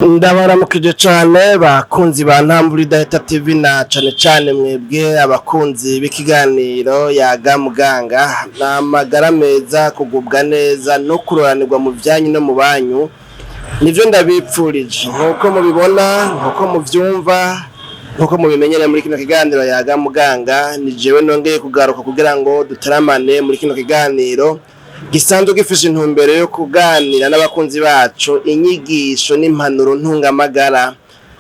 Ndabaramukije cane bakunzi ba Ntambura Idahita TV na cane cane mwebwe abakunzi b'ikiganiro Yaga Muganga. N'amagara meza, kugubwa neza no kuroranirwa mu vyanyu no mu banyu nivyo ndabipfurije. Nkuko mubibona, nkuko muvyumva, nkuko mubimenyereye muri kino kiganiro Yaga Muganga, ni jewe nongeye kugaruka kugira ngo duteramane muri kino kiganiro gisanzwe gifise intumbero yo kuganira n'abakunzi bacu inyigisho n'impanuro ntungamagara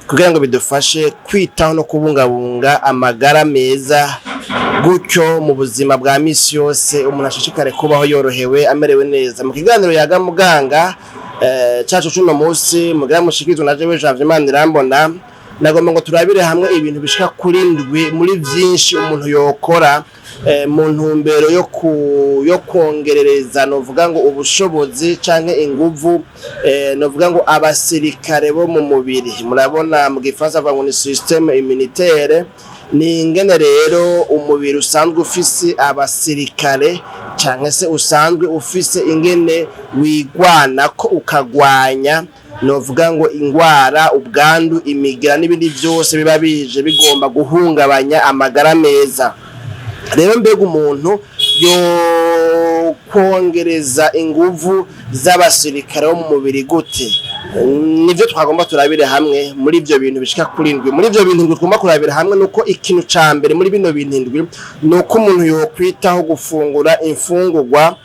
kugira ngo bidufashe kwitaho no kubungabunga amagara meza, gutyo mu buzima bwa misi yose umuntu ashishikare kubaho yorohewe, amerewe neza. Mu kiganiro Yaga Muganga cacu cuno musi mugira mushikirizwa na jewe Janvier Manirambona, nagomba ngo turabire hamwe ibintu bishika kuri ndwi muri vyinshi umuntu yokora mu ntumbero yo kongerereza, novuga ngo ubushobozi canke inguvu, novuga ngo abasirikare bo mu mubiri. Murabona mu gifaransa bavuga ngo ni système immunitaire. Ni ingene rero umubiri usanzwe ufise abasirikare canke se usanzwe ufise ingene wigwanako ukagwanya, novuga ngo ingwara, ubwandu, imigera n'ibindi vyose biba bije bigomba guhungabanya amagara meza. Rero mbega umuntu yo kongereza inguvu z'abasirikare bo mu mubiri gute? Nivyo twagomba turabire hamwe muri ivyo bintu bishika kuri ndwi. Muri ivyo bintu ndwi tugomba kurabira hamwe, nuko ikintu ca mbere muri bino bintu indwi nuko umuntu yokwitaho gufungura imfungurwa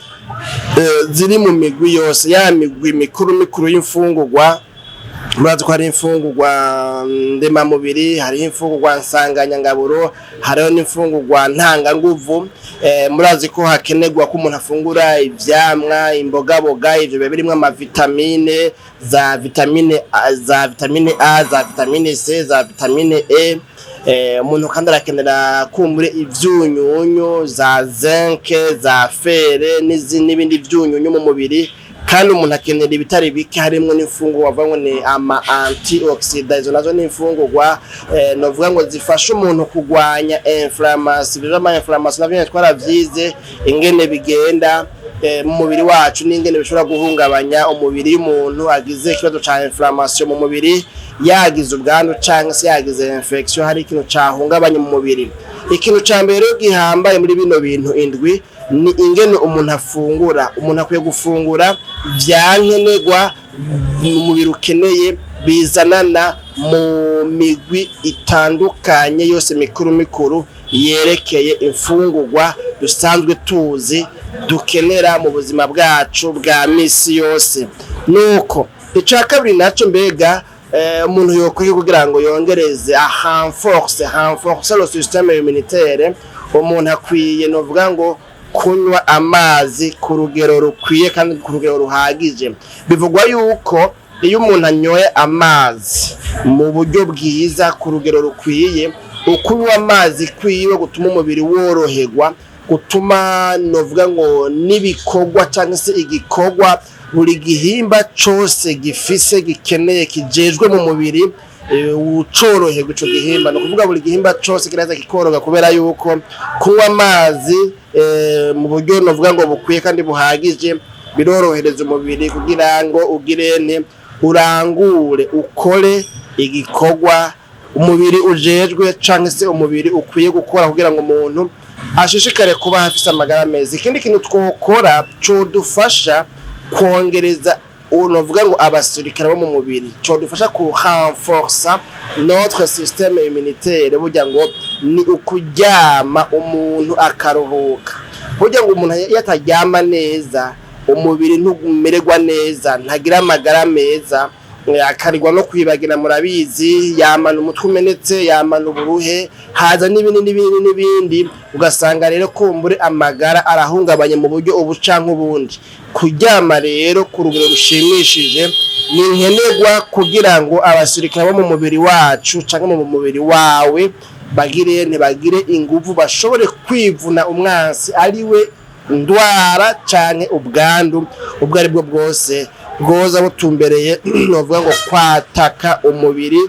ziri mu migwi yose, ya migwi mikuru mikuru y'imfungurwa. Murazi ko hari imfungurwa ndemamubiri, hariho imfungurwa nsanganyangaburo, hariho n'imfungurwa ntanganguvu. Murazi ko hakenerwa ko umuntu afungura ivyamwa, imbogaboga, ivyo biba birimwo amavitamine, za vitamine A, za vitamine A, za vitamine C, za vitamine E. Umuntu kandi arakenera kumbure ivyunyunyu za zinc, za fer n'ibindi vyunyunyu mu mubiri. Kandi umuntu akenera ibitari bike, harimwo n'imfungurwa bavuga ngo ni ama antioxydants. Izo nazo ni imfungurwa novuga ngo zifasha umuntu kugwanya inflammation. Ivyo ama inflammation navyo nyene twaravyize ingene bigenda mu mubiri wacu n'ingene bishobora guhungabanya umubiri. Y'umuntu agize ikibazo ca inflammation mu mubiri, yagize ubwandu canke se yagize infection, hari ikintu cahungabanya mu mubiri. Ikintu ca mbere rero gihambaye muri bino bintu indwi ni ingene umuntu afungura. Umuntu akwiye gufungura vyankenerwa umubiri ukeneye, bizanana mu migwi itandukanye yose mikuru mikuru yerekeye imfungurwa dusanzwe tuzi dukenera mu buzima bwacu bwa misi yose. Nuko ica kabiri naco, mbega umuntu yokwiye kugira ngo yongereze, renforce le système immunitaire, umuntu akwiye, novuga ngo kunywa amazi ku rugero rukwiye kandi ku rugero ruhagije. Bivugwa yuko iyo umuntu anyoye amazi mu buryo bwiza, ku rugero rukwiye, ukunywa amazi kwiwe gutuma umubiri woroherwa, gutuma, novuga ngo n'ibikorwa cyangwa se igikorwa buri gihimba cose gifise gikeneye kijejwe mu mubiri ucoroherwa ico gihimba. Ni ukuvuga buri gihimba cose kiraza kikoroga kubera yuko kunywa amazi mu buryo, novuga ngo bukwiye kandi buhagije, birorohereza umubiri kugira ngo ugire nte, urangure, ukore igikorwa umubiri ujejwe canke se umubiri ukwiye gukora kugira ngo umuntu ashishikare kuba afise amagara meza. Ikindi kintu twokora codufasha kongereza, novuga ngo abasirikare bo mu mubiri, codufasha ku renforcer notre système immunitaire, burya ngo ni ukuryama, umuntu akaruhuka. Burya ngo umuntu iyo ataryama neza, umubiri ntumererwa neza, ntagira amagara meza, akarirwa no kwibagira. Murabizi, yamana umutwe umenetse, yamana uburuhe, haza n'ibindi n'ibindi n'ibindi, ugasanga rero kumbure amagara arahungabanye mu buryo ubu canke ubundi. Kuryama rero ku rugero rushimishije ni nkenerwa kugira ngo abasirikare bo mu mubiri wacu canke mu mubiri wawe bagire ntibagire inguvu, bashobore kwivuna umwansi, ariwe ndwara canke ubwandu ubwo ari bwo bwose bwoza butumbereye, novuga ngo kwataka umubiri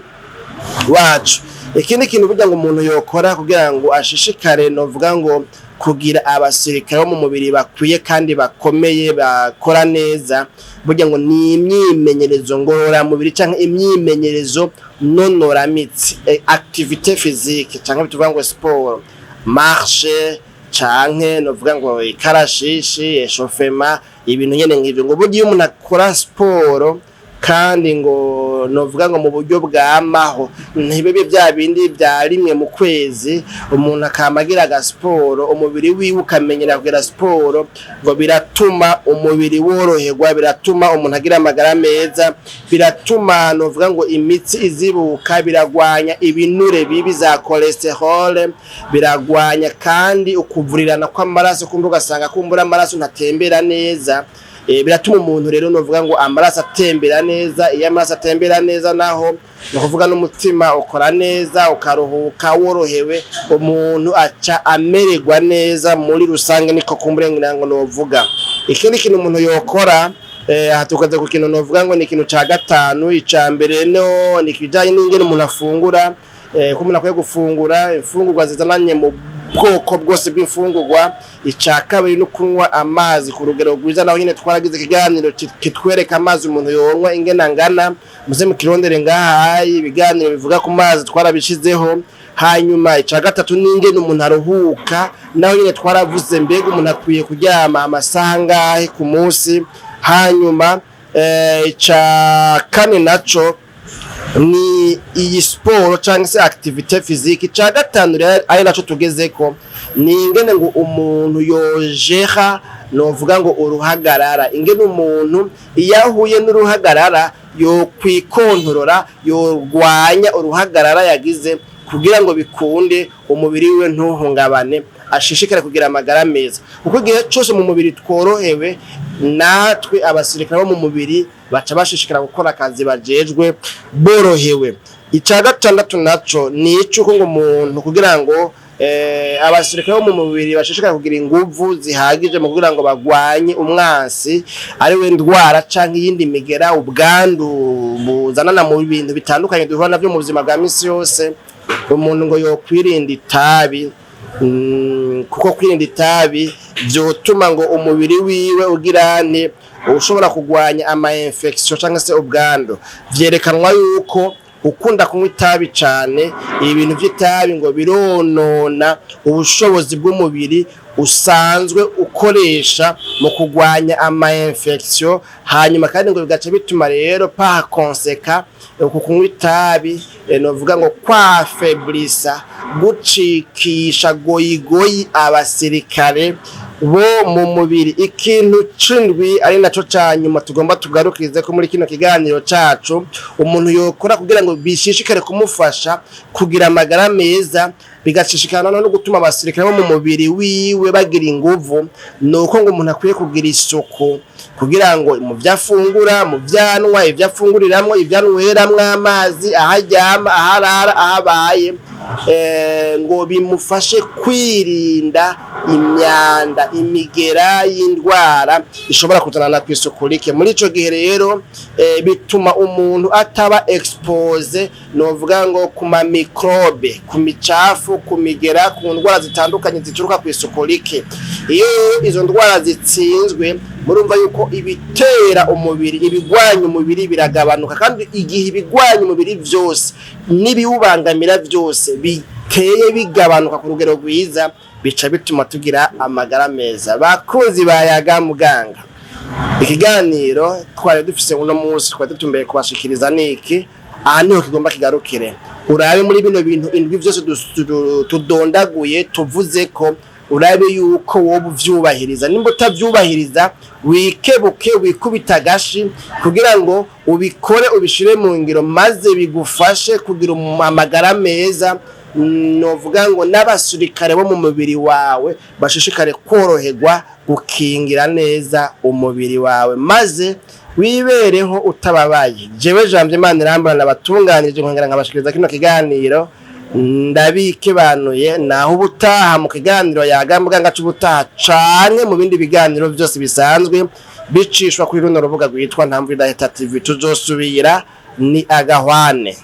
wacu. Ikindi kintu burya ngo umuntu yokora kugira ngo ashishikare, novuga ngo Kugira abasirikare bo mu mubiri bakwiye kandi bakomeye bakora neza, burya ngo ni imyimenyerezo ngororamubiri canke imyimenyerezo nonoramitsi, activité physique canke tuvuga ngo sport, marche canke novuga ngo ikarashishi, échauffement, ibintu nyene nk'ivyo. Ngo burya iyo umuntu akora siporo kandi ngo novuga ngo mu buryo bwamaho, ntibibe bya bindi bya rimwe mu kwezi, umuntu akama agira agasiporo, umubiri wiwe ukamenyera kugira siporo, ngo biratuma umubiri woroherwa, biratuma umuntu agira amagara meza, biratuma novuga ngo imitsi izibuka, biragwanya ibinure bibi za cholesterol, biragwanya kandi ukuvurirana kw'amaraso, kumva ugasanga kumbura amaraso ntatembera neza. Biratuma umuntu rero novuga ngo amaraso atembera neza. Iyo amaraso atembera neza naho, ni ukuvuga n'umutima ukora neza, ukaruhuka worohewe, umuntu aca amererwa neza muri rusange. Niko kumbure ngira ngo novuga. Ikindi kintu umuntu yokora, aha tukaza ku kintu novuga ngo ni ikintu ca gatanu. Ica mbere no ni ikijanye n'ingene umuntu afungura, ko umuntu akwiye gufungura imfungurwa zizananye mu bwoko bwose bw'imfungurwa. Ica kabiri no kunywa amazi ku rugero rwiza. Naho nyine twaragize ikiganiro kitwereka amazi umuntu yonywa ingene angana. Muze mukirondere ngahayi, ibiganiro bivuga ku mazi twarabishizeho. Hanyuma ica gatatu n'ingene umuntu aruhuka. Naho nyine twaravuze mbega umuntu akwiye kuryama amasaha angahe ku munsi. Hanyuma ica kane naco ni iyi siporo cyangwa se activité physique. Ica gatanu rero ari naco tugezeko ni ingene ngo umuntu yojeha novuga ngo uruhagarara, ingene umuntu iyo ahuye n'uruhagarara yokwikontorora, yorwanya uruhagarara yagize kugira ngo bikunde umubiri wiwe ntuhungabane, ashishikare kugira amagara meza. Kuko igihe cyose mu mubiri tworohewe, natwe abasirikare bo mu mubiri baca bashishikara gukora akazi bajejwe borohewe. Icya gatandatu naco ni icuko ngo umuntu kugira ngo abasirikare bo mu mubiri bashishikara kugira inguvu zihagije mu kugira ngo bagwanye umwansi ari we ndwara canke iyindi migera, ubwandu buzanana mu bintu bitandukanye duhura navyo mu buzima bwa misi yose, umuntu ngo yokwirinda itabi, kuko kwirinda itabi vyotuma ngo umubiri wiwe ugira nte, ushobora kugwanya ama infection cyangwa se ubwandu. Vyerekanwa yuko ukunda kunywa itabi cane, ibintu vy'itabi ngo bironona ubushobozi bw'umubiri usanzwe ukoresha mu kugwanya ama infection. Hanyuma kandi ngo bigaca bituma rero par conséquent uku kunywa itabi, novuga ngo kwafaiblisa, gucikisha goyigoyi abasirikare bo mu mubiri. Ikintu c'indwi ari naco ca nyuma tugomba tugarukirize ko muri kino kiganiro cacu, umuntu yokora kugira ngo bishishikare kumufasha kugira amagara meza, bigashishikana no gutuma abasirikare bo mu mubiri wiwe bagira inguvu, ni uko ngo umuntu akwiye kugira isuku kugira ngo mu vyo afungura, mu vyo anywa, ivyo afunguriramwo, ivyo anyweramwo amazi, aho aryama, aho arara, aho abaye, ngo bimufashe kwirinda imyanda, imigera y'indwara ishobora kuzanana kw'isuku rike. Muri ico gihe rero bituma umuntu ataba exposé novuga ngo ku ma microbe, ku micafu, ku migera, ku ndwara zitandukanye zituruka kw'isuku rike. Iyo izo ndwara zitsinzwe, murumva yuko ibitera umubiri, ibigwanya umubiri biragabanuka. Kandi igihe ibigwanya umubiri vyose n'ibiwubangamira vyose biteye bigabanuka ku rugero rwiza, bica bituma tugira amagara meza. Bakunzi ba Yaga Muganga, ikiganiro twari dufise uno munsi twari dutumbeye kubashikiriza niki, aha niho kigomba kigarukire. Urabe muri bino bintu indwi vyose tudondaguye, tuvuze ko urabe yuko wowe uvyubahiriza. Nimba utavyubahiriza, wikebuke, wikubita agashi kugira ngo ubikore, ubishire mu ngiro, maze bigufashe kugira amagara meza, novuga ngo n'abasirikare bo mu mubiri wawe bashishikare koroherwa gukingira neza umubiri wawe, maze wibereho utababaye. Jewe Jambo Imana irambona nabatunganije nkongera nkabashikiriza kino kiganiro, ndabikebanuye. Naho ubutaha mu kiganiro Yaga Muganga c'ubutaha canke mu bindi biganiro vyose bisanzwe bicishwa kuri runo rubuga rwitwa Ntamvu Idahita TV, tuzosubira. Ni agahwane.